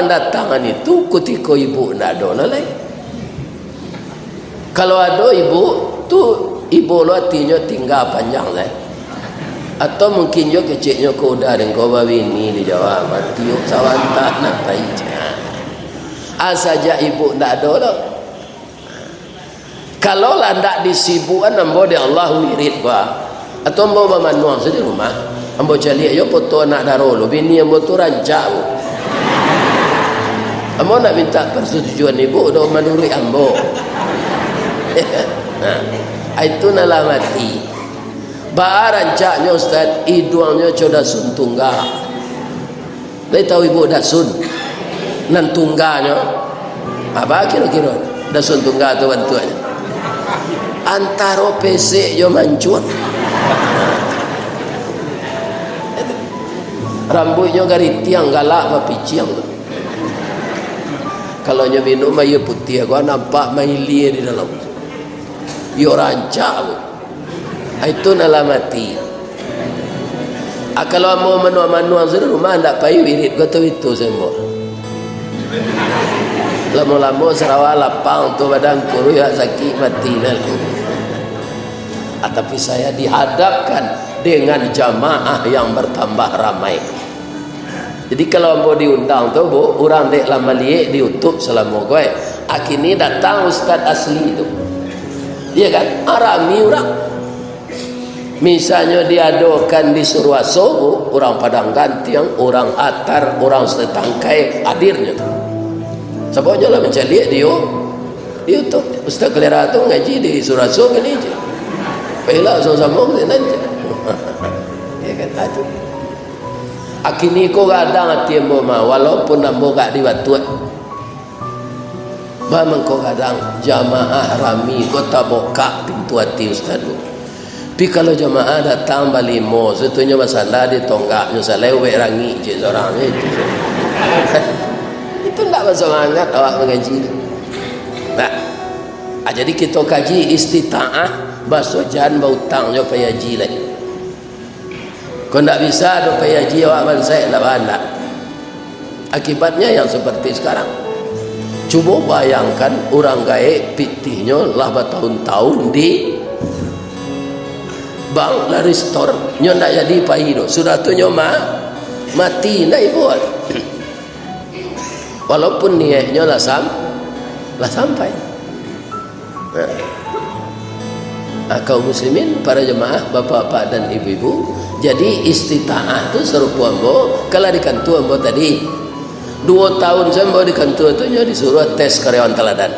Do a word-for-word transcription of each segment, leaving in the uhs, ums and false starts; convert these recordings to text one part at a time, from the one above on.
Datangan itu kutiko ibu ndak ado lah lai. Kalau ado ibu, tu ibu lo atinyo tingga panjang lai. Atau mungkin jo keceknyo ko udah dengko babini di Jawa, mati sabantak nak pai. Asa jak ibu ndak ado lo. Kalau lah ndak disibukan ambo dek Allah wirid ba, atau ambo bamanuang sajo di rumah, ambo caliak yo foto anak daro lo, bini ambo tu rancak lo. Ambo nak minta persetujuan ibu do manuruik ambo. Nah, itu nan lah mati. Baa rancaknyo, Ustaz, iduangnyo co dasun tungga. Lai tahu ibu dasun? Nan tungganyo. Apa kiro-kiro dasun tungga tu bantuaknyo? Antaro pesek jo mancuang. Rambuiknyo garitiang, galak bapiciang tu. Kalau nyo minum aia putiah, ko nampak mailia di dalam. Iyo rancak tu. Itu nan lah mati. Ah, kalau ambo manuang-manuang sudah rumah, ndak pai wirid ko tu itu sembo. Lamo-lamo sarawa lapang tu badan kuruih, sakik mati nan. Ah, tapi saya dihadapkan dengan jamaah yang bertambah ramai. Jadi, kalau ambo diundang tu, Bu, urang dek lah maliek di YouTube salamo ko, eh. Akini datang ustaz asli tu. Iya kan? Ah, rami urang. Misalnyo diadokan di Suruaso, Bu, urang Padang Gantiang, urang Atar, urang Setangkai hadirnyo tu. Sababnyo lah mancaliak di You-, di YouTube. Ustaz Kalera tu ngaji di Suruaso kini je. Pailah samo-samo kini je. Ya kan? Ah, tu. Akini ko gadang ati ambo mah, walaupun ambo gak di Batuak. Mah mangko gadang, jamaah rami ko tabukak pintu ati ustaz tu. Tapi kalau jamaah datang balimo, sutunyo basanda di tonggaknyo, salai ubek rangik cek sorang, itu. Itu ndak basamangat awak mangaji tu. Nah, ah, jadi kito kaji istitaah, baso jan bautang jo pai haji lai. Kok ndak bisa doh pai haji awak bansaik, ndak baa, ndak. Akibatnya yang seperti sekarang. Cubo bayangkan, urang gaek pitihnyo lah batahun-tahun di bank, lah ristor, nyo ndak jadi pai doh. Sudah tu nyo ma-, mati, ndak ibo. Walaupun niaiknyo lah sam-, lah sampai. Nah. Ah, kaum muslimin, para jemaah, bapak-bapak dan ibu-ibu, jadi istitaah tu sarupo ambo, kalau di kantua ambo tadi, duo tahun sajo ambo di kantua tu, nyo disuruah tes karyawan taladan.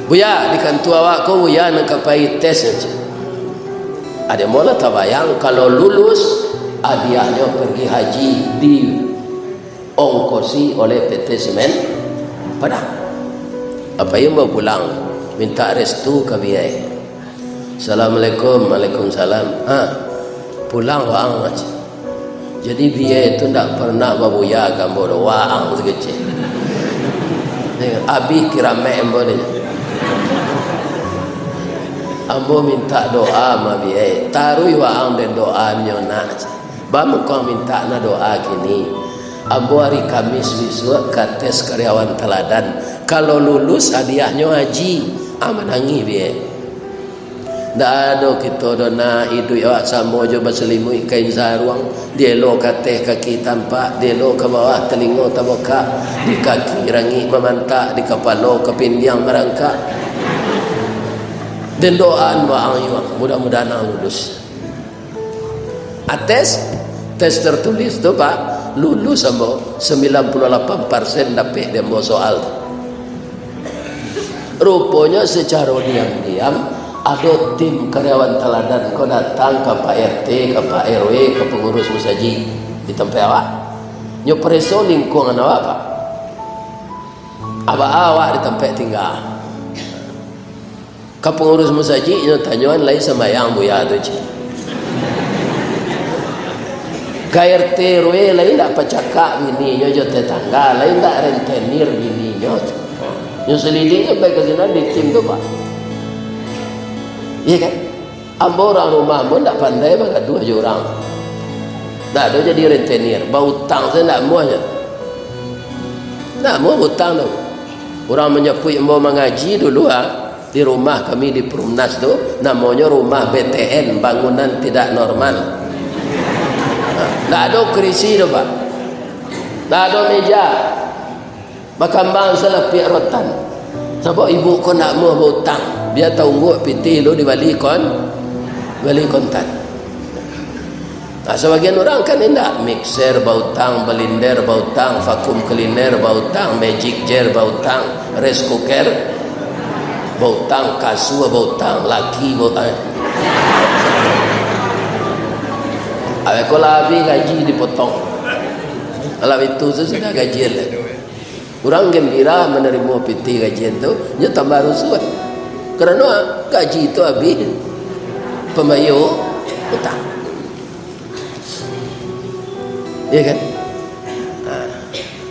"Buya, di kantua awak ko, Buya nan ka pai tes," cek. Ado ambo lah tabayang, kalau lulus, hadiahnyo pergi haji di ongkosi oleh P T Semen Padang. Apo iyo ambo pulang, minta restu ka biyai. "Assalamualaikum." "Waalaikumsalam." "Ha, pulang waang," cek. "Jadi biyai tu ndak pernah babuya ka ambo doh, waang tu kecek. Abih kiramek ambo ni. Ambo minta doa ma biyai, taruih waang den doanyo nak," cek. "Baa mangko ang mintak na doa kini? Ambo ari Kamis bisuak ka tes karyawan taladan. Kalau lulus, hadiahnyo haji." Ah, manangih biyai. Ndak ado kito doh nak iduik awak samo jo basalimuik kain saruang, dielo ka ateh kaki tampak, dielo ka bawah talingo tabukak, di kaki rangik mamantak, di kapalo kapindiang marangkak. Den doaan waang yuang, mudah-mudahan ang lulus. Ates, tes tertulis tu, Pak, lulus ambo, sembilan puluh lapan persen dapek di ambo soal tu. Ruponyo secaro diam-diam, ado tim karyawan taladan ko datang ka Pak R T, ka Pak R W, ka pangurus musajik di tampek awak. Nyo pareso lingkungan awak, Pak. Baa awak di tampek tingga. Ka pangurus musajik nyo tanyoan, "Lai sambayang Buya tu, cik?" Ka R T R W lai ndak pacakak bininyo jo tetangga, lai ndak rentenir bininyo. Nyo salidik sampai ka sinan di tim tu, Pak. Iya kan? Ambo urang rumah ambo ndak pandai bagaduah jo urang. Ndak ado jadi rentenir, bautang sajo ndak amuahnyo. Ndak amuah bautang tu. Urang manjapuik ambo mangaji dulu, ah, di rumah kami di Perumnas tu, namonyo rumah B T N, bangunan tidak normal. Nah, ndak ado kurisi tu, Pak. Ndak ado meja. Bakambang salapiak rotan. Sabab ibu ko ndak amuah bautang. Bia taungguak pitih lu dibali kon-, bali kontan. Nah, sabagian urang kan indak, mixer bautang, blender bautang, vacuum cleaner bautang, magic jar bautang, rice cooker bautang, kasua bautang, laki bautang. Awak ko lah abih gaji dipotong. Alah itu tu sudah gajian lah. Urang gembira manarimo pitih gajian tu, nyo tambah rusuah. Karano gaji tu abih pambayia utang. Iya kan? Ha,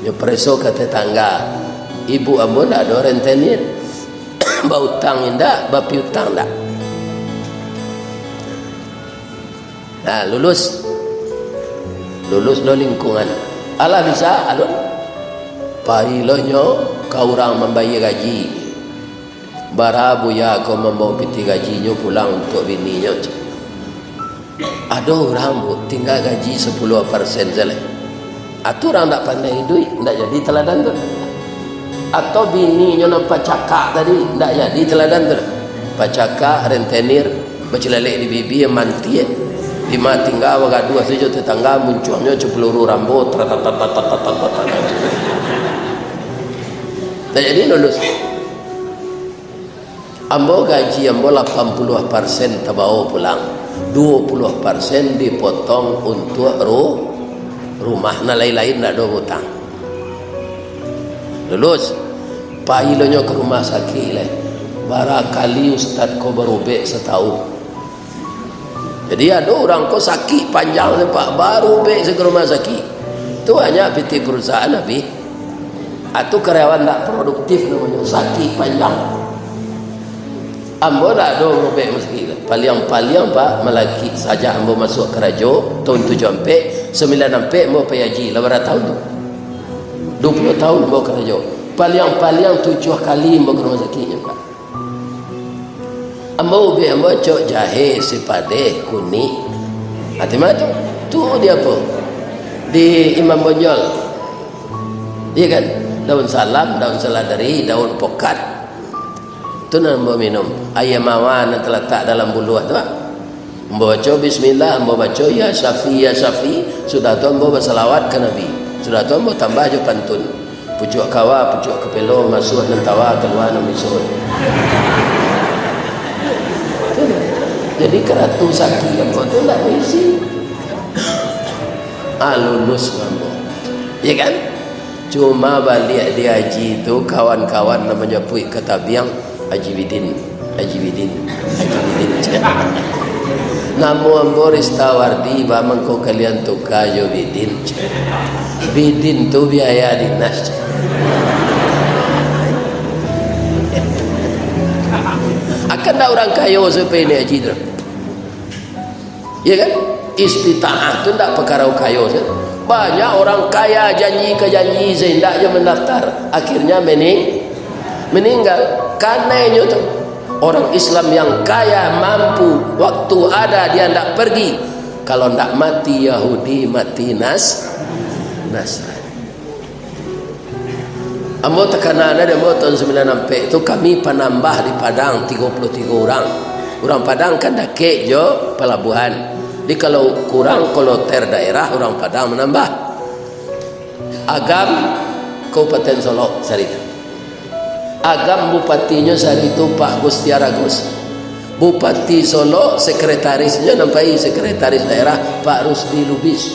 nyo pareso ka tetangga, ibu ambo ndak ado rentenir, bautang indak, bapiutang indak. Nah, lulus. Lulus lo lingkungan. Alah bisa, alun. Pai lo nyo ka urang mambayia gaji. Bara buya ko mambao pitih gajinyo pulang untuak bininyo. Ado urang, Bu, tingga gaji sapuluah persen sajo lai. Atau urang ndak pandai iduik, ndak jadi teladan tu. Atau bininyo nan pacakak tadi, ndak jadi teladan tu. Pacakak, rentenir, bacilalek di bibia, mantiak. Di ma tingga bagaduah tu jo tetangga, muncuangnyo capeluru rambo, tratatatatatatatata. Ndak jadi lulus. Ambo gaji ambo lapan puluah persen tabao pulang, duo puluah persen dipotong untuak ru-, rumah, nan lain-lain ndak ado bautang. Lulus, pai lo nyo ka rumah sakik lai. Bara kali ustad ko barubek satahun. Jadi, ado urang ko sakik panjang se, Pak, barubek se ka rumah sakik. Tu banyak pitih perusahaan abih. Atau karyawan ndak produktif namonyo, sakik panjang. Ambo ndak ado barubek rumah sakik. Paliang-paliang, Pak, malakik sajak ambo masuak karajo, tahun tujuah ampek, sambilan ampek ambo pai haji, lah bara tahun tu? Duo puluah tahun ambo karajo. Paliang-paliang tujuah kali ambo ka rumah sakik nyo, Pak. Ambo ubek ambo acok jahe, sipadeh, kunik. Ati mah tu, tu di apo? Di Imam Bonjol. Iya kan? Daun salam, daun saladari, daun pokat. Tu nan ambo minum. Aia mawar nan talatak dalam buluah tu, ah. Ambo baco bismillah, ambo baco ya Syafi, ya Syafi. Sudah tu ambo basalawat ka Nabi. Sudah tu ambo tambah jo pantun. Pucuak kawa, pucuak kapelo, masuak nan tawa, kalua nan bisuak. Jadi karatu sakik ambo tu ndak baisi. Ah, lulus ambo. Ya kan? Cuma baliak di haji tu, kawan-kawan nan manjapuik ka tabiang, Haji Bidin, Haji Bidin, Haji Bidin. Namo ambo Ristawardi, ba mangko kalian tuka jo Bidin. Bidin tu biaya dinas. Akan ndak urang kayo sampai ni haji tu? Ya kan? Istitaah tu ndak pakara kayo sajo. Banyak orang kaya janji ka janji sajo indak jo mandaftar. Akhirnya mening-, meninggal. Kanai nyo tu. Orang Islam yang kaya, mampu, waktu ada dia ndak pergi. Kalau ndak mati Yahudi, mati Nas-, Nasrani. Ambo takana ado di ambo tahun sambilan ampek tu, kami panambah di Padang tigo puluah tigo urang. Urang Padang kan dakek jo palabuahan. Jadi kalau kurang kloter daerah, urang Padang manambah. Agam, Kabupaten Solok, sari tu. Agam bupatinyo sari tu Pak Gustiar Agus. Bupati Solok, sekretarisnyo nan pai sekretaris daerah Pak Rusdi Lubis.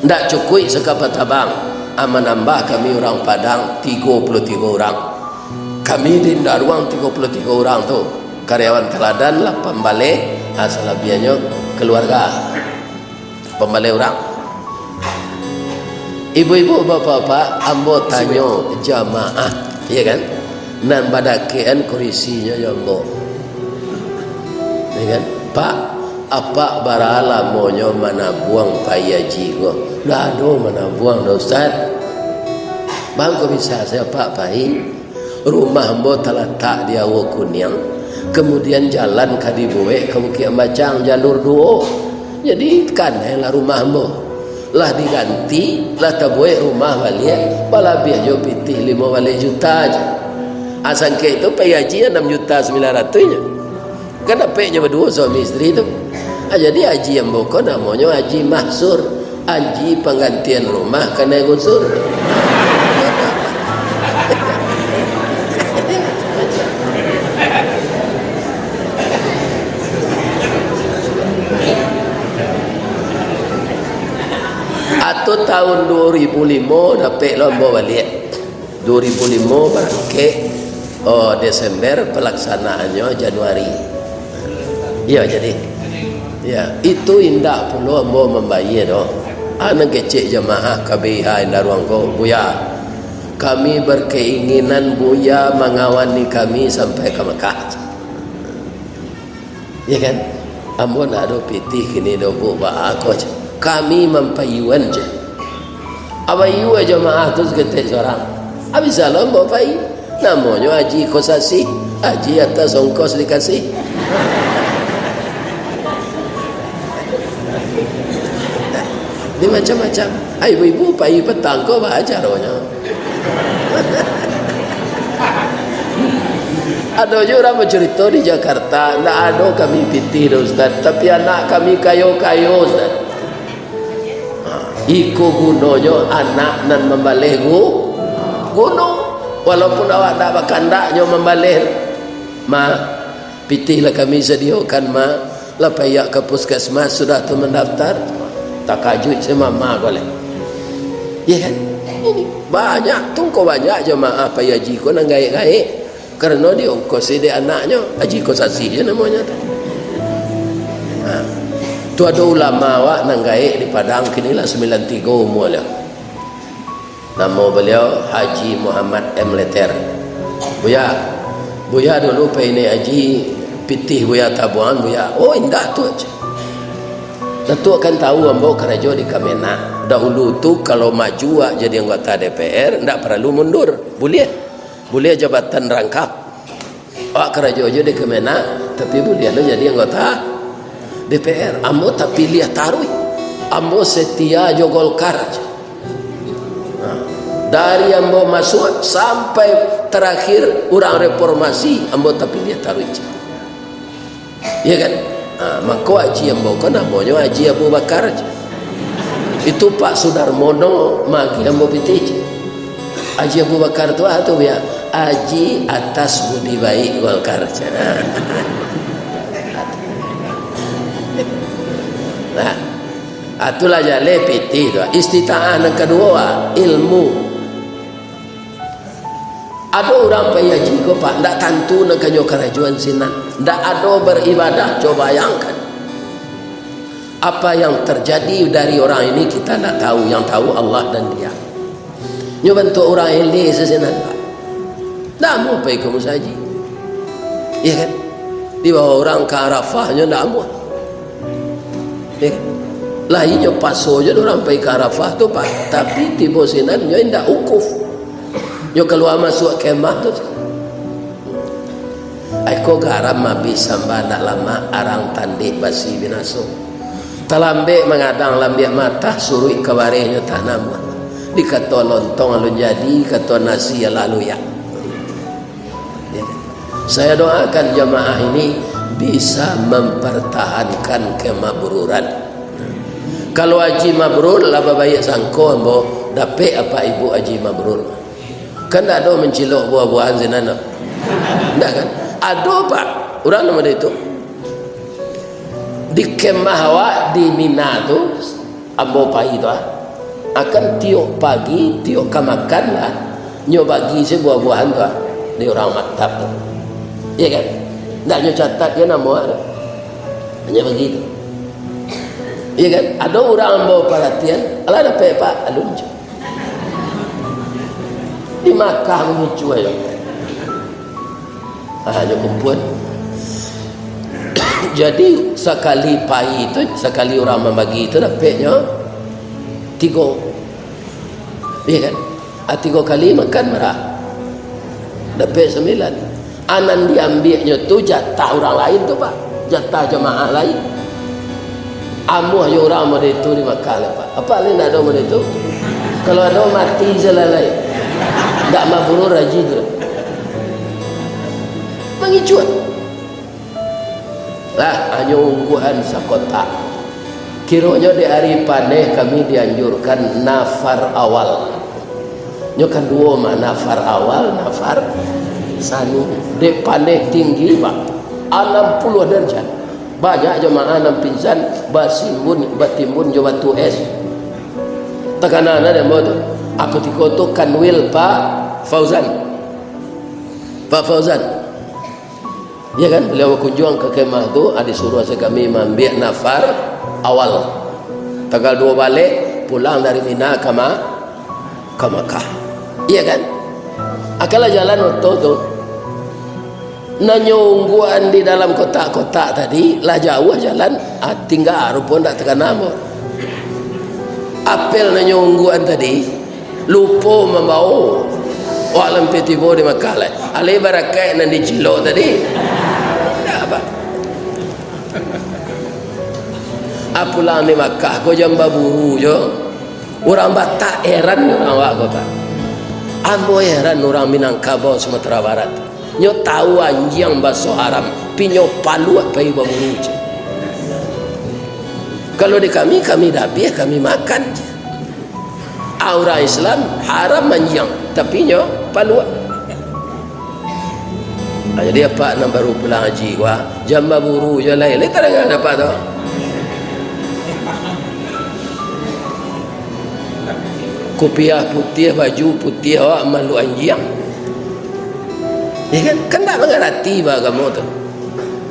Ndak cukuik sakapa tabang, ah, manambah kami urang Padang tigo puluah tigo urang. Kami di Indaruang tigo puluah tigo urang tu. Karyawan taladan lapan baleh, ah, salabiahnyo kaluarga. Lapan baleh urang. Ibu-ibu, bapak-bapak, ambo tanyo jamaah, iya kan? Nan badakekan kurisinyo jo ambo. Iya kan? Pak, Apak bara lamonyo manabuang pai haji ko? Ndak ado manabuang doh, Ustaz. Bang, kok bisa sajo, Pak, pai? Rumah ambo talatak di Awo Kuniang, kamudian jalan ka dibuek ka Bukik Ambacang, jalur duo. Jadi, kanai lah rumah ambo. Lah diganti, lah tabuek rumah baliak, balabiah jo pitih limo baleh juta se. Ah, sangkek tu pai haji anam juta sambilan ratuih nyo. Kan dapek nyo baduo suami isteri tu. Ah, jadi haji ambo ko namonyo Haji Mahsur, haji panggantian rumah kanai gusur. Atau tahun dua ribu lima dapek lo ambo baliak. Dua ribu lima barangkek, oh, Desember, palaksanaannyo Januari. Iyo, jadi. Ya, itu indak pulo ambo mambayia doh. Ah, nan kecek jamaah K B I H Indaruang ko, "Buya, kami berkeinginan Buya mangawani kami sampai ka Mekah." Ya kan? Ambo ndak ado pitih kini doh, Bu, baa ko, ceh. Kami mampayuan, ceh. Abayua jamaah tu saketek surang. Abih salam, ambo pai. Namonyo Haji Kosasih, Haji atas ongkos dikasih. Ini macam-macam. Ai, ibu-ibu pai patang ko, baa caronyo? Ado juo urang bacurito di Jakarta, "Ndak ado kami pitih doh, Ustaz, tapi anak kami kayo-kayo, Ustaz." Ha, iko gunonyo anak nan mambaleh gu-, guno. Walaupun awak ndak bakandak nyo mambaleh, "Ma, pitih lah kami sadiokan, Ma." Lah paiak ka puskesmas, sudah tu mandaftar. Takajuik se mama ko lai. Ya kan? Ini banyak, tungko banyak jamaah pai haji ko nan gaek-gaek. Karano diongkosi dek anaknyo, Haji Kosasih je namonyo tu. Ha. Tu ado ulama awak nan gaek di Padang, kini lah sambilan tigo umuanyo. Namo baliau Haji Muhammad M Leter. "Buya, Buya dulu pai naiak haji, pitih Buya tabuangan, Buya." "Oh, indak, Tuak," ceh. "Datuak kan tahu ambo karajo di Kemenag. Dahulu tu, kalau maju awak jadi anggota D P R, ndak paralu mundur. Buliah. Buliah jabatan rangkap. Awak karajo jo di Kemenag, tapi buliah lo jadi anggota D P R. Ambo tapiliah taruih. Ambo setia jo Golkar," ceh. Nah, dari ambo masuak sampai tarakhir urang reformasi, ambo tapiliah taruih, ceh. Iya kan? Ha, mako haji ambo ko namonyo Haji Abu Bakar, ceh. Itu Pak Sudarmono maagiah ambo pitih, ceh. Haji Abu Bakar tu, ah, tu, ya, haji atas budi baik Golkar, ceh. Nah, itulah jaleh pitih tu. Istitaah nan kaduo, ah, ilmu. Ado urang pai haji ko, Pak, ndak tantu nan ka nyo karajoan sinan. Ndak ado baribadah, coba bayangkan. Apa yang terjadi dari orang ini kita ndak tahu, yang tahu Allah dan Dia. Nyo bantuak urang eleh se sinan, Pak. Ndak amuah pai ka musajik. Iya kan? Dibawa urang ka Arafah, nyo ndak amuah. Ya kan? Lah inyo paso jo urang pai ka Arafah tu, Pak. Tapi tibo sinan nyo indak wukuf. Nyo kalua masuak kemah tu. Ai ko garam abih samba ndak lamak, arang tandek basi binaso. Talambek mangadang lambiak matah, suruik ka bareh nyo tak namuah. Dikato lontong alun jadi, kato nasi alah luyak. Ya. Saya doakan jamaah ini bisa mempertahankan kemabruran. Kalau haji mabrur, lah babaiak sangko ambo, dapek apak ibu haji mabrur. Kan ndak ado mancilok buah-buahan sinan, ndak kan? Ado, Pak, urang nan model itu. Di kemah awak di Mina tu, ambo pai tu, ah. Akan tiok pagi, tiok ka makan lah, nyo bagi se buah-buahan tu, ah, di urang maktab tu. Iya kan? Ndak nyo catat je namo, ah. Nyo bagi tu. Iya kan? Ado urang ambo paratian, alah dapek, Pak, alun jo. Di Makkah mangicuah jo. Ah, nyo kumpul. Jadi, sakali pai tu, sakali urang mambagi tu, dapeknyo tigo. Iya kan? Ah, tigo kali makan marah. Dapek sambilan. Ah, nan diambiaknyo tu jatah urang lain tu, Pak. Jatah jamaah lain. Amuah jo urang model itu di Makkah lah, Pak. Apak lai ndak ado model itu? Kalau ado, mati se lah lai. Ndak mabrur haji tu. Mangicuah. Lah, hanyo ungguan sakotak. Kironyo di ari paneh kami dianjurkan nafar awal. Nyo kan duo mah, nafar awal, nafar sani. Dek paneh tinggi, Pak. Anam puluah darjat. Banyak jamaah nan pingsan, basimbun, batimbun jo batu es. Takana na dek ambo tu. Aku tiko tu Kanwil Pak Fauzan. Pak Fauzan. Iya kan, baliau bakunjuang ka kemah tu, ah, disuruah se kami maambiak nafar awal. Tanggal duo balek, pulang dari Mina ka Ma-, ka Makkah. Iya kan? Ah, kalau jalan oto tu, nan nyo ungguan di dalam kotak-kotak tadi, lah jauah jalan, ah, tingga rupo ndak takana mo. Apel nan nyo ungguan tadi, lupo mambao. Wak lampia tibo di Makkah lai. Alai barakaik nan dicilok tadi. Ndak, Pak. Ah, pulang di Makkah ko jan baburu jo. Urang Batak heran jo urang awak ko, Pak. Ambo heran urang Minangkabau Sumatera Barat. Nyo tahu anjiang baso haram, pi nyo paluak pai baburu, ceh. Kalau di kami, kami dabiah, kami makan, ceh. Ah, urang Islam haram anjiang, tapi nyo paluak. Ah, jadi apak nan baru pulang haji ko, ah, jan baburu jo lai, lai tadanga dek apak tu. Kupiah putiah, baju putiah, awak malu anjiang. Ya kan? Kan ndak mangarati baagamo tu.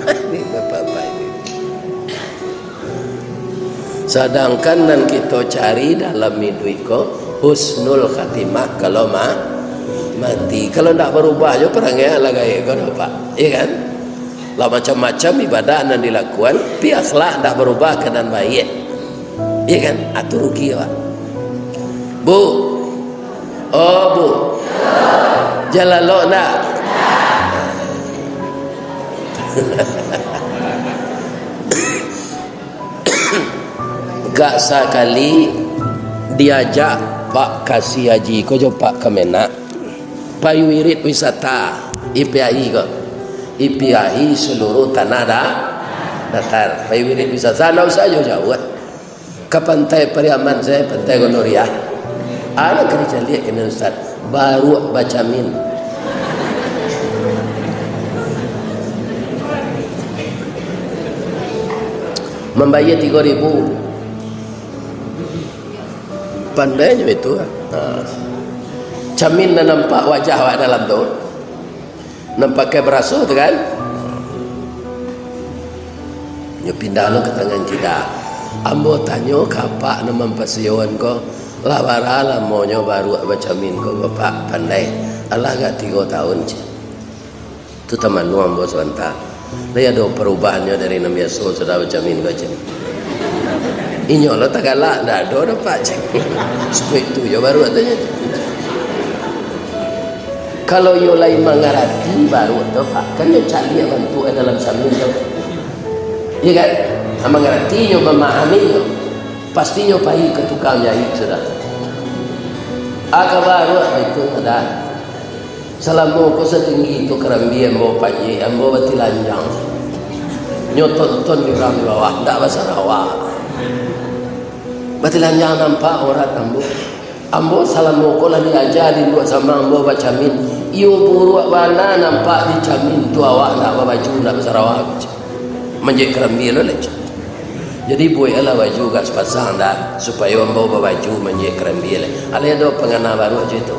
Ini bapak-bapak ini. Sadangkan nan kito cari dalam iduik ko, husnul khatimah kalau ma-, mati. Kalau ndak barubah jo parangai lah gaek ko, Pak. Iya kan? Lah macam-macam ibadah nan dilakukan, pi akhlak ndak barubah ka nan baiak. Iya kan? Ah, tu rugi, Pak. Bu. Oh, Bu. Jan lalok ndak? Gak sakali diajak Pak Kasih Haji ko jo Pak Kemenag pai wirid wisata, I P I ko. I P I seluruh tanah da-, datar. Pai wirid wisata, ndak usah jauah-jauah. Ka Pantai Pariaman sajo, Pantai Gondoriah. Alah, ka dicaliak kini, Ustaz. Baruak bacamin. Mambayia tigo ribu. Pandainyo itu. Ha. Camin nan nampak wajah awak dalam tu. Nan pakai baraso tu kan? Nyo pindah lo ka tangan kida. Ambo tanyo ka apak nan mampasiyoan ko, lah bara lamonyo baruak bacamin ko, Bapak pandai? Alah agak tigo taun, ceh. Tu tamanuang ambo sabanta. Lai ado parubahannyo dari nan biaso sudah bacamin ko, ceh? Inyo lo tagalak, ndak ado doh, Pak, ceh. Suko itu jo baruak tu, ceh. Kalau iyo lai mangarati baruak tu, Pak, kan iyo caliak bantuak dalam camin tu. Iya kan? Ah, mangarati inyo, mamahami inyo, pasti inyo pai ka tukang jaik sudah. Ah, ka baruak itu, Pak, dah. Salamo ko satinggi tu karambia ambo panjek, ambo batilanjang. Nyo tonton di urang di bawah, ndak basarawa. Batilanjang nampak aurat ambo. Ambo salamo ko lah diaja di induak samang ambo bacamin. Iyo buruak bana nampak di camin tu, awak ndak babaju, ndak basarawa. Manjek karambia lo lai. Jadi bueklah baju agak sapasang dah, supayo ambo babaju manjek karambia lai. Alai ado pangana baruak jo itu.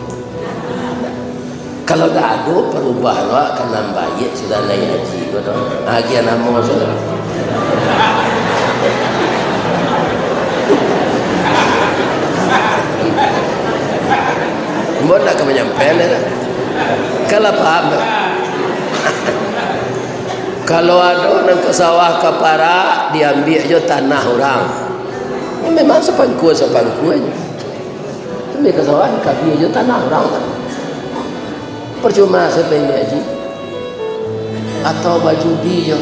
Kalau dak ado parubahan, awak ka nan baiak sudah naiak haji ko tu. Agiah namo sudah. Ambo ndak ka manyampaian dah. Kalau paham tu. Kalau ado nan ka sawah ka parak, diambiak jo tanah urang. Memang sapangkua-sapangkuanyo. Ka sawah, dikabia jo tanah urang kan. Percuma sajo pai haji. Atau bajudi jo.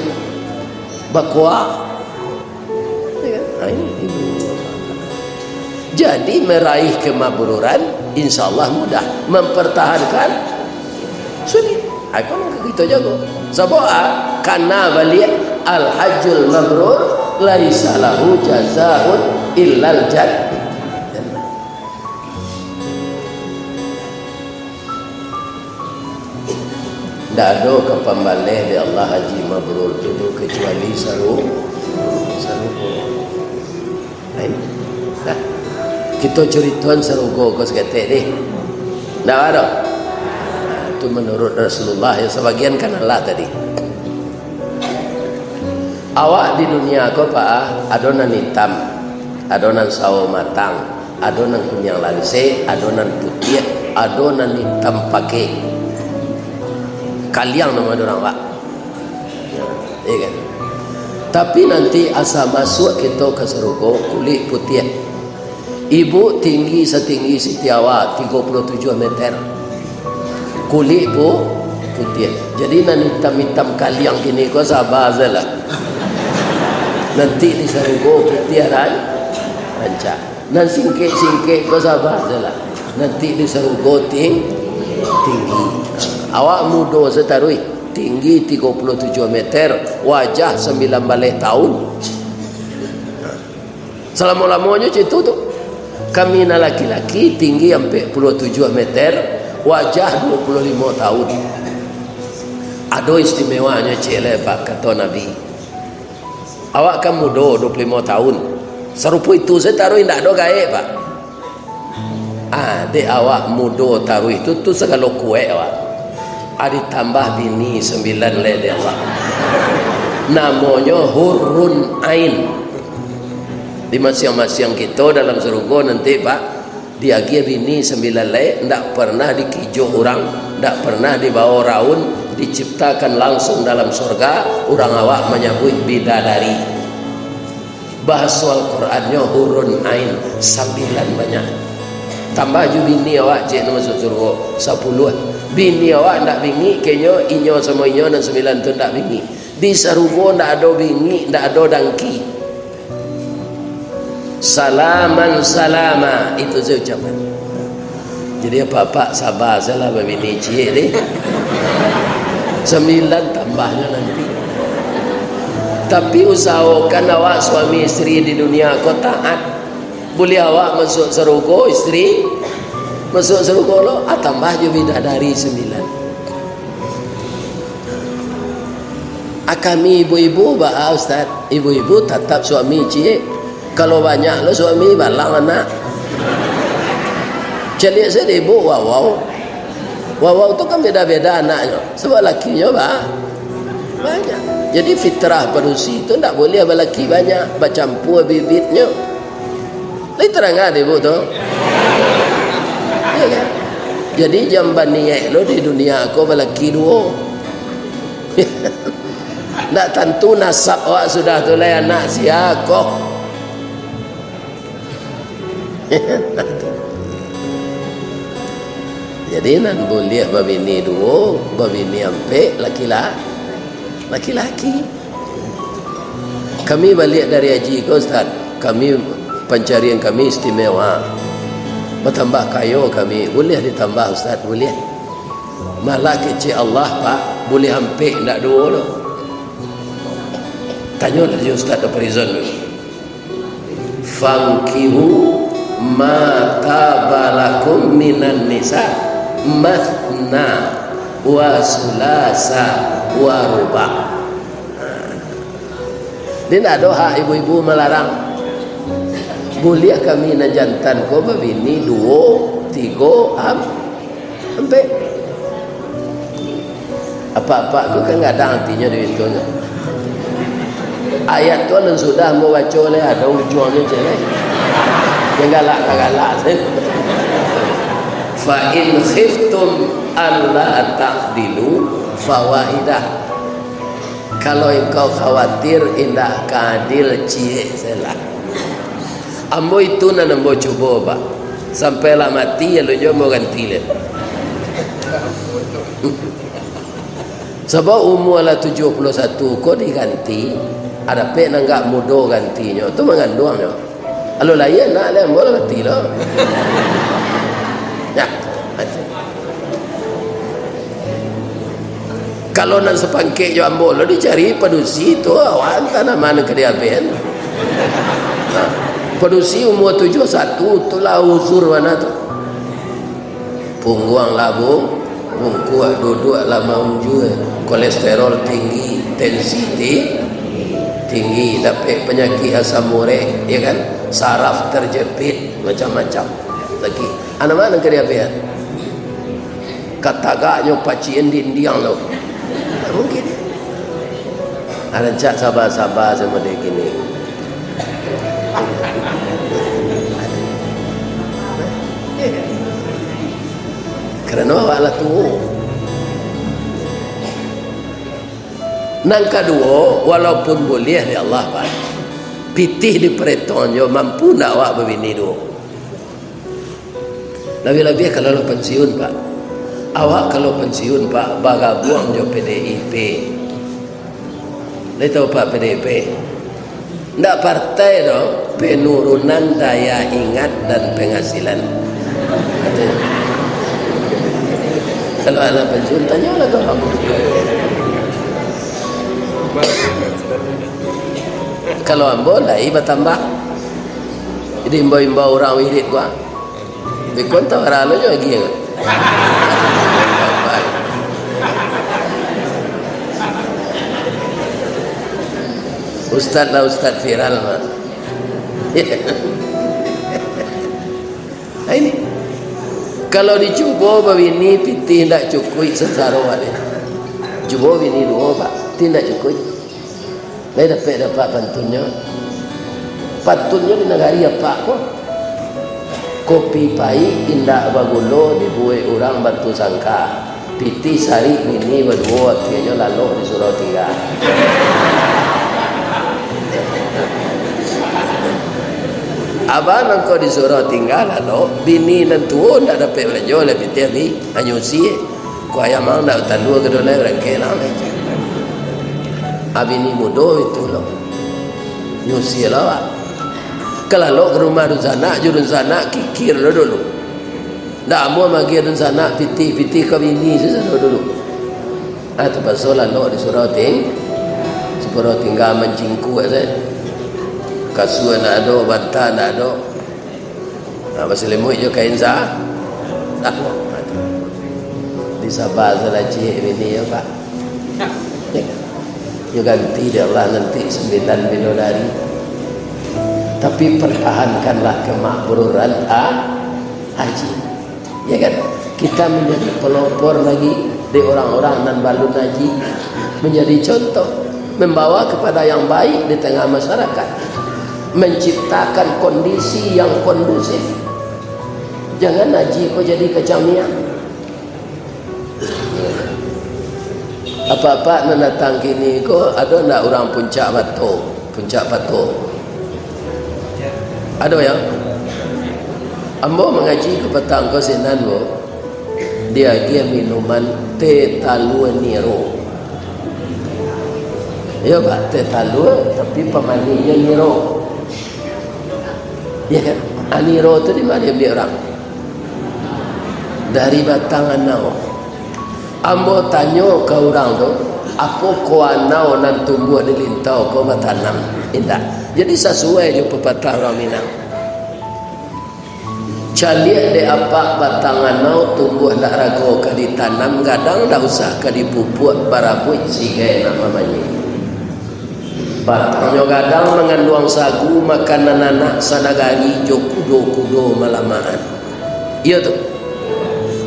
Bakoa. Ya kan? Nah, ini, ini. Jadi, meraih kemabruran, insya Allah mudah. Mempertahankan, sulit. Ai, kan ka kito jago. Sabab, ah, kana baliak, "Al-hajjul mabrur laisa lahu jazaun illal jannah." Ndak ado ka pambaleh dek Allah haji mabrur tu, tu kecuali saru-, sarugo. Lain? Nah, kito curitoan sarugo ko saketek deh. Ndak ado? Nah, tu menurut Rasulullah, ya, sabagian kan alah tadi. Awak di dunia ko, Pak, ah, ado nan itam, ado nan sawo matang, ado nan kuniang lansek, ado nan putiah, ado nan itam pakek. Kaliang namo urang, Pak. Nah, iya kan? Tapi nanti asa masuak kito ka sarugo, kulik putiah. Ibu tinggi satinggi Siti Hawa, tigo puluah tujuah meter. Kulik pu-, putiah. Jadi, nan itam-itam kaliang kini ko saba sajolah. Nanti di sarugo putiah ran-, rancak. Nan singkek-singkek ko saba sajolah. Nanti di sarugo ting-, tinggi. Awak mudo sajo taruih, tinggi tigo puluah tujuah meter, wajah sambilan baleh taun. Salamo-lamonyo cak itu tu. Kami nan laki-laki tinggi ampek puluah tujuah meter, wajah duo puluah limo taun. Ado istimewanyo ciek lai, Pak, kato Nabi. Awak kan mudo, duo puluah limo taun. Sarupo itu sajo taruih, indak ado gaek, Pak. Ah, dek awak mudo taruih tu, tu sagalo kuaik awak. Ah, ditambah bini sambilan lai dek Allah. Namonyo hurun ain. Di masiang-masiang kito dalam sarugo nanti, Pak, diagiah bini sambilan lai, ndak pernah dikijok urang, ndak pernah dibawo raun, diciptakan langsung dalam sorga, urang awak manyabuik bidadari. Bahaso Al-Qurannyo hurun ain, sambilan banyak. Tambah jo bini awak, ciek, nan masuak sarugo, sapuluah. Bini awak ndak bingik, kenyo inyo samo inyo nan sambilan tu ndak bingik. Di sarugo ndak ado bingik, ndak ado dangki. Salaman salama, itu sajo ucapan. Jadi, apak-apak saba sajolah babini ciek ni. Sambilan tambahnyo nanti. Tapi, usahokan awak suami isteri di dunia ko taat. Buliah awak masuak sarugo, isteri masuak sarugo lo, ah, tambah jo bidadari sambilan. Ah, kami ibu-ibu baa, Ustaz? Ibu-ibu tatap suami ciek. Kalau banyak lo suami, balang anak. Caliak sajo ibu wawau. Wawau tu kan beda-beda anaknyo. Sabab lakinyo ba-, banyak. Jadi fitrah padusi tu ndak buliah balaki banyak, bacampua bibitnyo. Lai tarang dek ibu tu? Iya kan? Jadi jan baniaik lo di dunia ko balaki duo. Ndak tantu nasab awak sudah tu lai anak sia ko. Jadi, nan buliah babini duo, babini ampek, laki-la-, laki-laki. Kami baliak dari haji ko, Ustaz, kami, pancarian kami istimewa. Batambah kayo kami. Buliah ditambah, Ustaz? Buliah. Malah kecek Allah, Pak, buliah ampek, ndak duo lo. Tanyolah jo Ustaz Farizon dulu. "Fankihu ma taba lakum minan nisa, matsna wa tsulasa wa ruba'." Jadi, ndak ado hak ibu-ibu malarang. Buliah kami nan jantan ko babini duo, tigo, am-, Ampek. Apak-apak tu kan gadang atinyo di pintunyo. Ayat tu alun sudah ambo baco lai, ado ujuangnyo ciek lai. Jan galak ka galak. "Fa in khiftum alla ta'dilu fawahidah." Kalau engkau khawatir indak ka adil, ciek sajolah. Ambo itu nan ambo cubo, Pak. Sampai lah mati, alun juo mau ganti lai. Sabab umua lah tujuah puluah satu ko diganti, adapek nan agak mudo gantinyo, tu manganduangnyo. Alun lahia anak lai, ambo lah mati lo. Nah, mati. Kalau nan sapangkek jo ambo lo dicari padusi tu, awak antah nama nan ka diambiak. Nah, padusi umua tujuah satu tu lah uzur bana tu. Pungguang lah bu-, bungkuak, duduak lah maunjua, kolesterol tinggi, tensi ti-, tinggi, dapek panyakik asam urek, ya kan? Saraf terjepit, macam-macam. Sakik. Anak ma nan ka diambiak? Katagaknyo pacian dindiang tu. Tak mungkin. Rancak saba-saba samo dek kini. Karano awak lah tuo. Nan kaduo, walaupun buliah dek Allah, Pak, pitih diparetonyo, mampu ndak awak babini duo? Labiah-labiah kalau lah pensiun, Pak. Awak kalau pensiun, Pak, bagabuang jo P D I P. Lai tahu, Pak, P D I P? Ndak partai doh, penurunan daya ingat dan penghasilan. Katonyo. Kalau anak pensiun, tanyolah ka urang. Kalau ambo, lai batambah. Jadi, imbau-imbau urang wirid ko, ah. Beko antah bara lo jo agiah ko. Ustaz lah ustaz viral, Mak. Nah, ini. Kalau dicubo babini, pitih ndak cukuik sasaro, Pak, deh. Cubo bini duo, Pak, pitih ndak cukuik. Lai dapek, dapat pantunnyo. Pantunnyo di nagari apak ko. Kopi paik indak bagulo dibuek urang Batusangka. Pitih sarik bini baduo, akhianyo lalok disuruah tingga. Abah mangko disuruah tingga lalok, bini nan tuo ndak dapek balajo lai pitih abih, hanyo usie. Kok ayam ang ndak batalua ka donai, barangkek lah. Abih ni mudo itu lo. Nyusia lah awak. Kalalok ka rumah dunsanak, jo dunsanak kikir lo dulu. Ndak amuah magiah dunsanak pitih-pitih ka bini sasado dulu. Ah, tapaso lalok disuruah ting-, disuruah tingga mancingkuak sajo. Kasua ndak ado, banta ndak ado. Ha, basalimuik jo kain sa-, sawo. Di Sabah tu lah ciek bini yo, Pak. Yo ganti dek Allah nanti sambilan bidadari. Tapi pertahankanlah kemakmuran a-, haji. Ya kan? Kita menjadi pelopor lagi dek orang-orang nan balun haji. Menjadi contoh, membawa kepada yang baik di tengah masyarakat. Menciptakan kondisi yang kondusif. Jangan haji ko jadi kacamiang. Apak-apak nan datang kini ko, ado ndak urang Puncak Bato, Puncak Pato? Ado, yo? Ambo mangaji ka patang ko sinan, Bu. Diagiah minuman teh talua niro. Iyo, Pak, teh talua, tapi pamanihnyo niro. Iyo kan? Ah, niro tu di ma diambiak urang? Dari batang anau. Ambo tanyo ka urang tu, apo ko anau nan tumbuah di lintau ko batanam? Indak. Jadi sasuai jo papatah urang Minang. Caliak dek apak batang anau tumbuah ndak rago ka ditanam, gadang ndak usah ka dipupuak, barabuik sigai nak mamanyik. Batangnyo gadang manganduang sagu, makanan anak sanagari jo kudo-kudo malamakan. Iyo tu.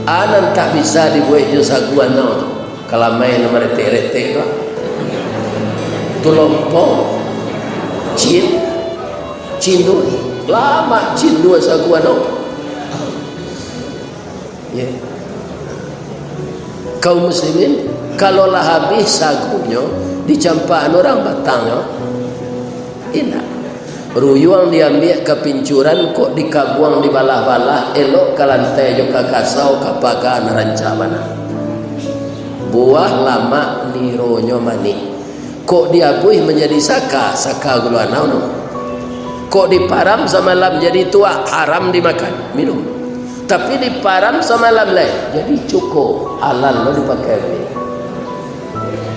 A nan tak bisa dibuek jo sagu anau tu. Kalamai nan maretek-retek tu. Tu lompong. Cin. Cindua. Lamak cindua sagu anau. Ya. Kaum muslimin, kalau lah habih sagunyo, dicampakan urang batangnyo, indak. Ruyuang diambiak ka pincuran, kok dikabuang dibalah-balah, elok ka lantai jo ka kasau, ka paga nan rancak bana. Buah lamak nironyo manih, kok diabuih manjadi saka, saka gulo anau no. Kok diparam samalam jadi tuak, haram dimakan, minum. Tapi diparam samalam lai, jadi cuko, halal lo dipakai baliak.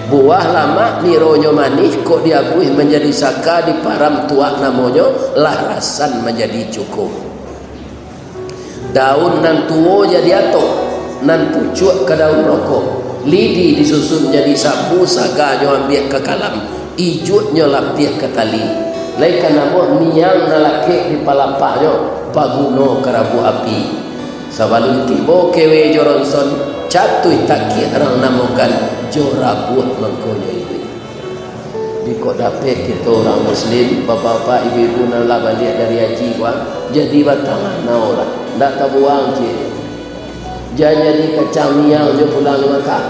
Buah lamak nironyo manih, kok diabuih manjadi saka, diparam tuak namonyo, lah rasan manjadi cuko. Daun nan tuo jadi atok, nan pucuak ka daun rokok, lidi disusun jadi sapu, saganyo ambiak ka kalam, ijuiknyo lapiah ka tali, lai ka namuah miang nan lakek di palapahnyo, paguno ka rabuah api. Sabalun tibo kewe jo ronson, catuih takiak rang namokan, jo rabuah mangkonyo iduik. Biko dapek kito urang muslim, bapak-bapak, ibu-ibu nan lah baliak dari haji ko, jadi batang anau lah, ndak tabuang ciek. Jan jadi kacang miang jo pulang di Makkah.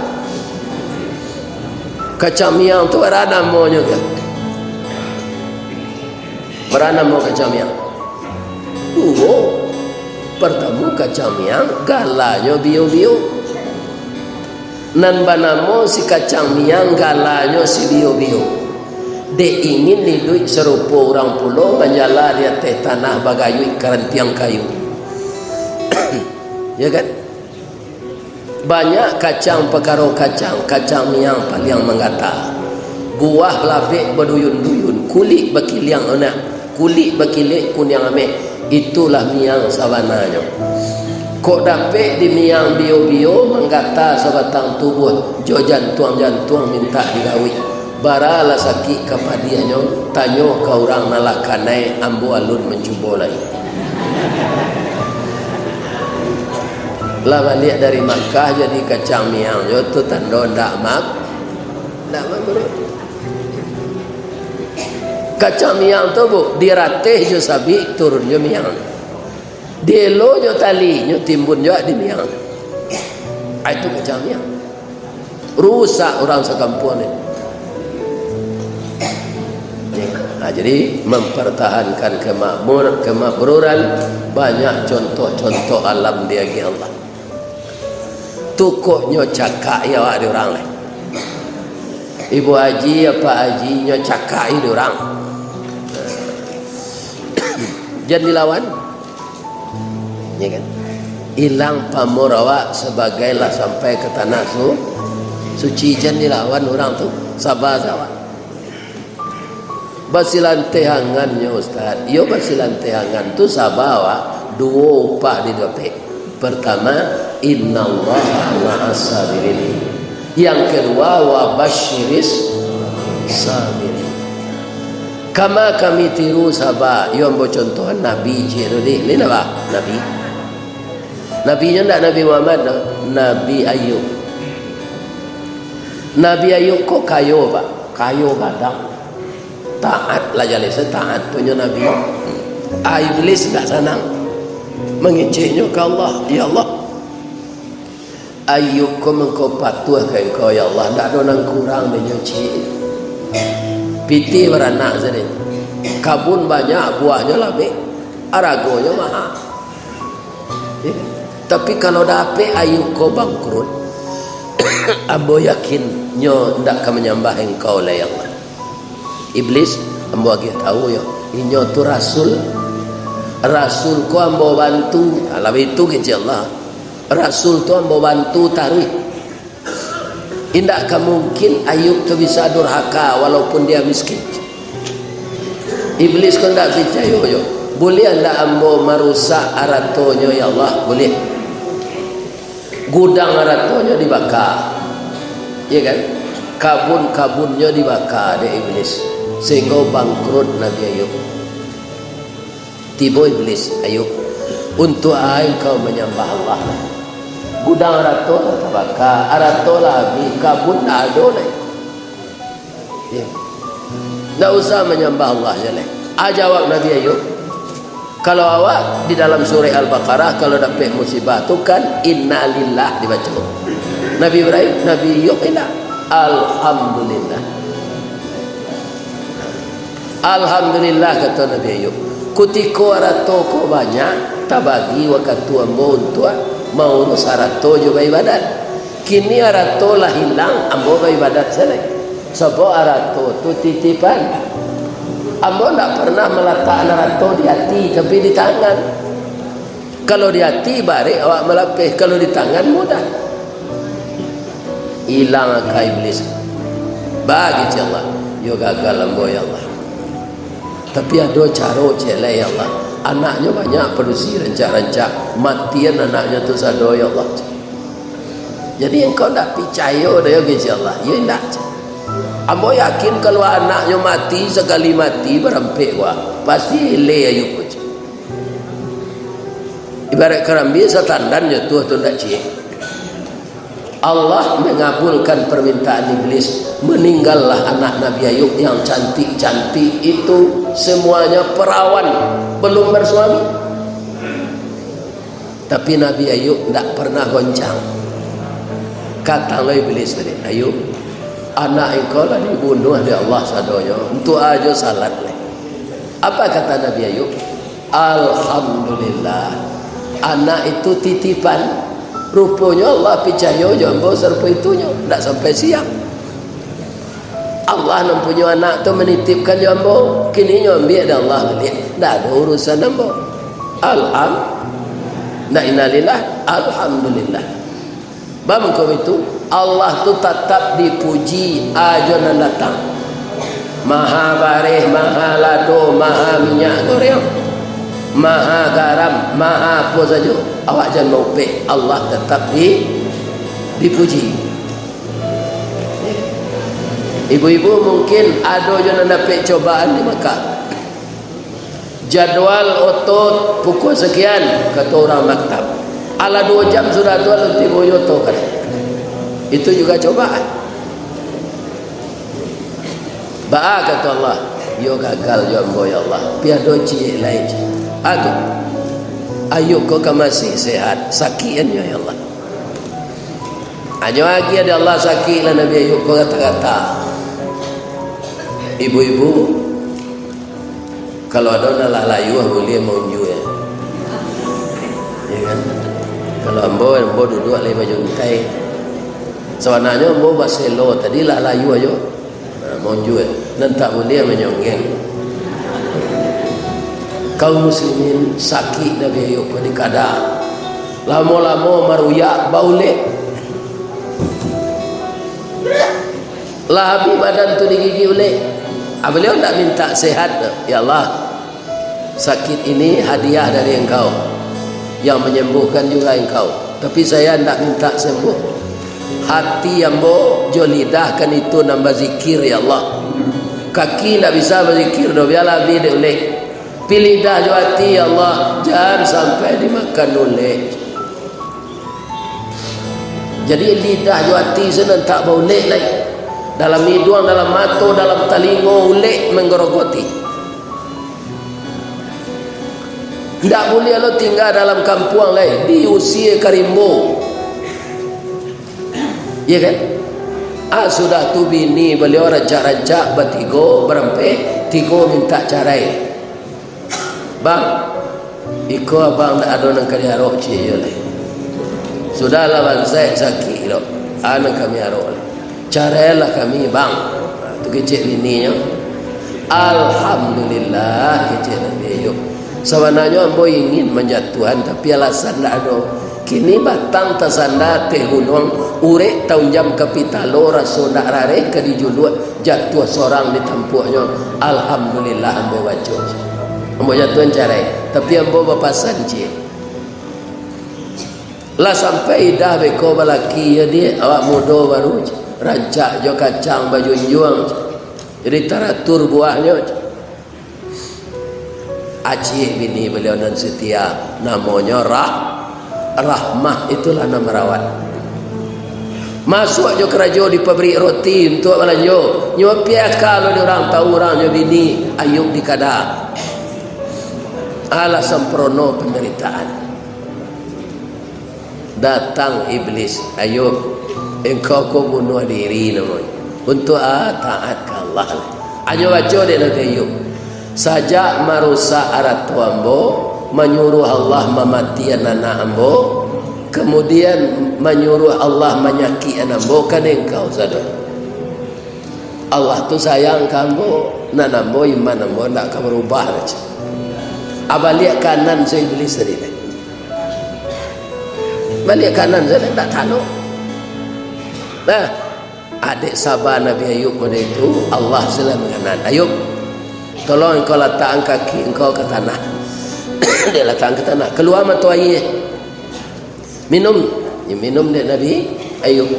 Kacang miang tu bara namonyo tu? Bara namo kacang miang? Duo. Partamo kacang miang, galanyo bio-bio. Nan banamo si kacang miang, galanyo si bio-bio. Dek ingin iduik sarupo urang pulo, manjala di ateh tanah bagayuik ka rantiang kayu. Ya kan? Banyak kacang pakaro kacang, kacang miang paliang manggata. Buah labek baduyun-duyun, kulik bakiliang onak, kulik bakilek kuniang ameh, itulah miang sabananyo. Kok dapek di miang bio-bio, manggata sabatang tubuah, jo jantuang-jantuang mintak digawik. Bara lah sakik ka padiahnyo, tanyo ka urang nan lah kanai, ambo alun mancubo lai. Lah baliak dari Makkah jadi kacang miang jo tu tando ndak mak-, ndak mabruak. Kacang miang tu, Bu, dirateh jo sabik, turun jo miang. Dielo jo tali, nyo timbun jo di miang. Ah, itu kacang miang. Rusak urang sakampuang ni. Nah, jadi mempertahankan kemakmur-, kemakmuran, banyak contoh-contoh alam diagiah Allah. Tu kok nyo cakak-i awak di urang lai. Ibu Haji, Apak Haji, nyo cakak-i di urang. Jan dilawan. Ya kan? Ilang pamor awak sabagai lah sampai ka tanah su-, suci, jan dilawan urang tu. Saba sajo awak. Basilanteh angannyo, Ustaz. Iyo, basilanteh angan tu saba awak, duo upah didapek. Pertama, innallaha ma'as sabirin. Yang kedua, wa basyiris sabirin. Kama kami tiru saba, iyo ambo contohan Nabi ciek tu dih. Ni napa? Nabi. Nabi nyo ndak Nabi Muhammad doh, Nabi Ayub. Nabi Ayub ko kayo, Pak. Kayo gadang. Taat lah jaleh, sataat tu nyo Nabi. Ah, Iblis ndak sanang. Mangeceknyo ka Allah, "Ya Allah, Ayub ko mangko patuah ka Engkau, ya Allah, ndak ado nan kurang dek nyo ciek. Pitih baranak sadonyo. Kabun banyak, buahnyo labek, aragonyo maha. Ya. Tapi kalau dapek Ayub ko bangkrut, ambo yakin nyo ndak ka manyambah Engkau lai, ya Allah." Iblis, ambo agiah tahu yo, inyo tu rasul. Rasul ko ambo bantu, ha, labiah tu kecek Allah. Rasul tu ambo bantu taruih. Indak ka mungkin Ayub tu bisa durhaka walaupun dia miskin. Iblis ko ndak picayo yo. Buliah ndak ambo marusak aratonyo, ya Allah? Buliah. Gudang aratonyo dibaka, ya kan? Kabun-kabunnyo dibaka dek Iblis, sehingga bangkrut Nabi Ayub. Tibo Iblis, "Ayub, untuak a engkau manyambah Allah? Gudang arato lah tabaka, arato lah abih, kabun ndak ado lai." Ya. Ndak usah manyambah Allah se lai. A jawab Nabi Ayub, kalau awak di dalam surah Al-Baqarah, kalau dapek musibah tu kan, "Innalillah" dibaco. Nabi Ibrahim, Nabi Ayub indak. "Alhamdulillah." Alhamdulillah, kato Nabi Ayub, kutiko arato ko banyak, tabagi wakatu ambo untuak maurus arato jo baibadat. Kini arato lah ilang, ambo baibadat sajo lai. Sabab arato tu titipan. Ambo ndak pernah malatakkan arato di ati, tapi di tangan. Kalau di ati, barek awak malapeh. Kalau di tangan, mudah. Ilang aka Iblis. Bagi cek Allah, yo gagal ambo, ya Allah. Tapi ado caro cek lai, ya Allah. Anaknyo banyak padusi rancak-rancak. Matian anaknyo tu sado, ya Allah. Jadi engkau ndak picayo doh, yo, cek Allah. Yo indak, cek. Ambo yakin kalau anaknyo mati, sakali mati, barampek wa. Pasti eleh Ayub, cek. Ibarat karambia satandan jatuah tu ndak ciek. Allah mengabulkan permintaan Iblis, meninggallah anak Nabi Ayub yang cantik-cantik itu, semuanya perawan, belum bersuami. Tapi Nabi Ayub ndak pernah goncang. Katang lo Iblis tadi, "Ayub, anak engkau lah dibunuah dek Allah sadonyo, untuak a jo salat lai." Apa kata Nabi Ayub? "Alhamdulillah, anak itu titipan. Ruponyo Allah picayo jo ambo sarupo itunyo, ndak sampai siang. Allah nan punyo anak tu manitipkan jo ambo, kini nyo ambiak dek Allah baliak. Ndak ado urusan ambo. Alham-, ndak innalillah, alhamdulillah." Bamangko itu, Allah tu tatap dipuji a jo nan datang. Maha bareh, maha lado, maha minyak goreng, maha garam, maha apo sajo, awak jan maupek, Allah tatap di, dipuji. Ibu-ibu mungkin ado jo nan dapek cobaan di Makkah. Jadwal oto pukua sakian, kato urang maktab. Alah duo jam sudah tu, alun tibo jo oto, kan. Itu juga cobaan. Baa kato Allah, "Yo gagal jo ambo, ya Allah. Pi ado ciek lai, ciek." Aduh. Ayub ko ka masih sehat, sakik an nyo, ya Allah. Anyo agiah dek Allah sakik lah Nabi Ayub ko gata-gata. Ibu-ibu, kalau ado nan lah layuah, buliah maunjua, ya. Ya kan? Kalau ambo, ambo duduak lai bajuntai. Sabananyo ambo baselo tadi lah layuah jo. Nah, maunjua. Nan tak buliah manyonggeng. Kaum muslimin, sakik Nabi Ayub ko di kada. Lamo-lamo maruyak, baulek. Lah abih badan tu digigik ulek. Ah, baliau ndak minta sehat, "Ya Allah, sakit ini hadiah dari Engkau, yang menyembuhkan juga Engkau. Tapi saya ndak minta sembuh. Hati ambo jo lidah kan itu nan bazikir, ya Allah. Kaki ndak bisa bazikir doh, bialah abih dek ulek. Pi lidah jo ati, ya Allah, jan sampai dimakan ulek." Jadi, lidah jo ati se nan tak baulek lai. Dalam iduang, dalam mato, dalam talingo, ulek manggarogoti. Ndak buliah lo tingga dalam kampuang lai, diusie ka rimbo. Iya kan? Ah, sudah tu bini baliau rancak-rancak batigo, barampek, tigo mintak carai. "Bang, iko abang ndak ado nan ka diarok ciek iyo lai. Sudahlah bansaik sakik lo, a nan kami arok lai. Carailah kami, Bang." Ha, tu kecek bininyo. "Alhamdulillah," kecek Nabi Ayub. "Sabananyo ambo ingin manjatuahan, tapi alasan ndak ado. Kini batang tasanda ateh gunuang, urek taunjam ka pitalo, raso ndak rareh ka dijuluak, jatuah sorang di tampuaknyo. Alhamdulillah ambo baco. Ambo jatuahan carai, tapi ambo bapasan ciek. Lah sampai idah beko balaki, yo, Diak, awak mudo baru, rancak jo kacang bajunjuang, jadi taratur buahnyo." Aciek bini baliau nan setia, namonyo Rah-, Rahmah, itulah nan marawat. Masuak jo karajo di pabrik roti untuak balanjo. Nyo piaka lo di urang, tau urang nyo bini Ayub di kada. Alah samprono pandaritaan. Datang Iblis, "Ayub, engkau ko bunuah diri namonyo. Untuak a taat ka Allah lai?" Anyo baco dek Nabi Ayub, Sajak marusak arato ambo, manyuruah Allah mamatian anak ambo, kamudian manyuruah Allah manyakikan ambo, ka dek engkau sadonyo. Allah tu sayang ka ambo, nan ambo, iman ambo ndak ka barubah, cek. A, baliak kanan se Iblis tadi. Baliak kanan se, ndak talok. Nah, adek saba Nabi Ayub model itu, Allah se lah manganan. "Ayub, tolong engkau latakkan kaki engkau ka tanah." Dek latakkan ka tanah. Kalua mato aia. Minum. Yo, minum dek Nabi Ayub.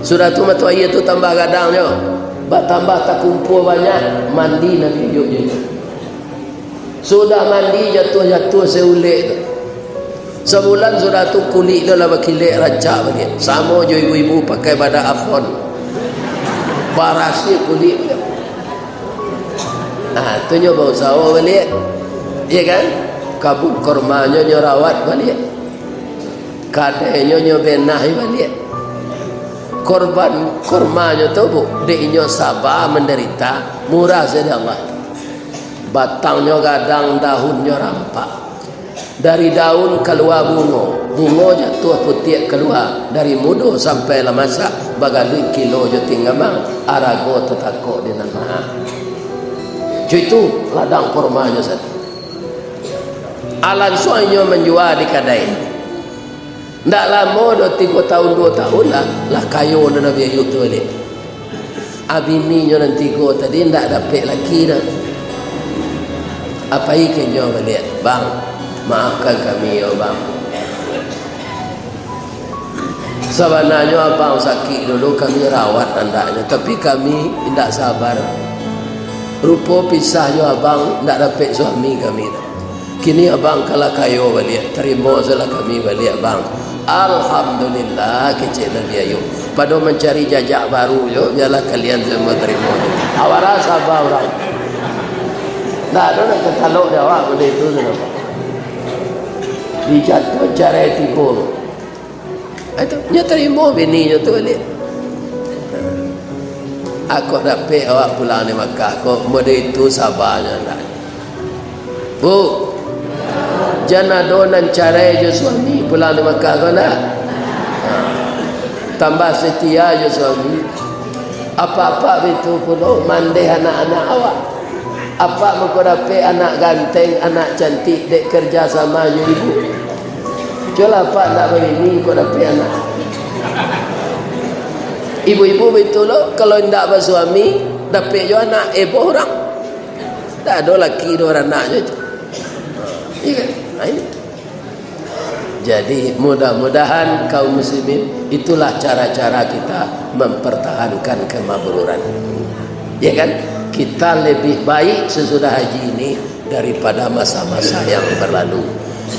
Sudah tu mato aia tu tambah gadangnyo. Batambah takumpua banyak, mandi Nabi Ayub juo. Sudah mandi, jatuah-jatuah se ulek tu. Sabulan sudah tu kulik tu lah bakilek rancak baliak. Samo jo ibu-ibu pakai badak Avon. Barasiah kulik tu. Ah, tu nyo bausaho baliak. Iyo kan? Kabun kormanyo nyo rawat baliak. Kadainyo nyo benahi baliak. Korban kormanyo tu, Bu, dek inyo saba mandarita, murah se dek Allah. Batangnyo gadang, daunnyo rampak. Dari daun kalua bungo, bungo jatuah putiak kalua, dari mudo sampai lah masak, bagaduik kilo jo tinggamang, arago tatakok di nan maha. Cuitu ladang kormanyo satu. Alansuang inyo manjua di kadai. Ndak lamo doh, tigo tahun, duo tahun lah, lah kayo lah Nabi Ayub tu baliak. A, bininyo nan tigo tadi ndak dapek laki doh. A, pai ka inyo baliak, "Bang, maafkan kami yo, Bang. Sabananyo abang sakik dulu, kami rawat andaknyo, tapi kami indak sabar. Rupo pisah jo abang, indak dapek suami kami tu. Kini abang ka lah kayo baliak, tarimo se lah kami baliak, Bang." "Alhamdulillah," kecek Nabi Ayub. "Pado mancari jajak baru juo, bialah kalian se nan tarimo." Awak rasa saba urang. Ndak ado nan tatalok di awak pado itu tu, nampak. Dijatuah carai tigo. Itu, nyo tarimo bininyo tu baliak. Kok dapek awak pulang di Makkah, kok model itu sabanyo ndak? Bu, jan ado nan carai jo suami pulang di Makkah ko ndak? Ha. Tambah setia jo suami. Apak-apak baitu pulo mandeh anak-anak awak. Apak mangko dapek anak ganteng, anak cantik, dek kerja sama jo ibu. Cubolah apak ndak babini, mangko dapek anak. Ibu-ibu baitu lo, kalau indak basuami, dapek jo anak, eboh urang. Ndak ado laki, ado baranak jo itu. Iyo kan? Nah, ini. Jadi, mudah-mudahan kaum muslimin, itulah cara-cara kita mempertahankan kemabruran. Ya kan? Kita lebih baik sesudah haji ini daripada masa-masa yang berlalu.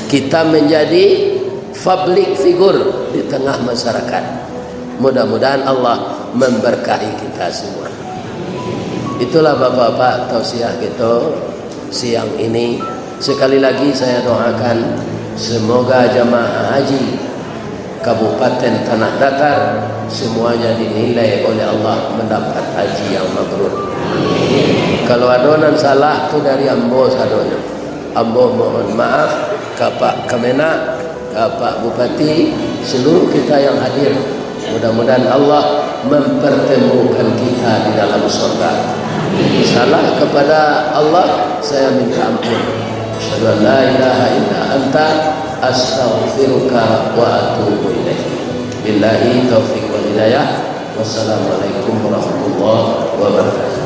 Kita menjadi public figure di tengah masyarakat. Mudah-mudahan Allah memberkahi kita semua. Itulah, Bapak-bapak, tausiah kita siang ini. Sekali lagi saya doakan, semoga jamaah haji Kabupaten Tanah Datar semuanya dinilai oleh Allah mendapat haji yang mabrur. Kalau ado nan salah, tu dari ambo sadonyo. Ambo mohon maaf ka Pak Kemenag, ka Pak Bupati, seluruh kita yang hadir. Mudah-mudahan Allah mempertemukan kita di dalam surga. Salah kepada Allah, saya minta ampun. Asyhadu an la ilaha illa anta, astaghfiruka wa atubu ilaik. Billahi taufiq wal hidayah. Wassalamualaikum warahmatullahi wabarakatuh.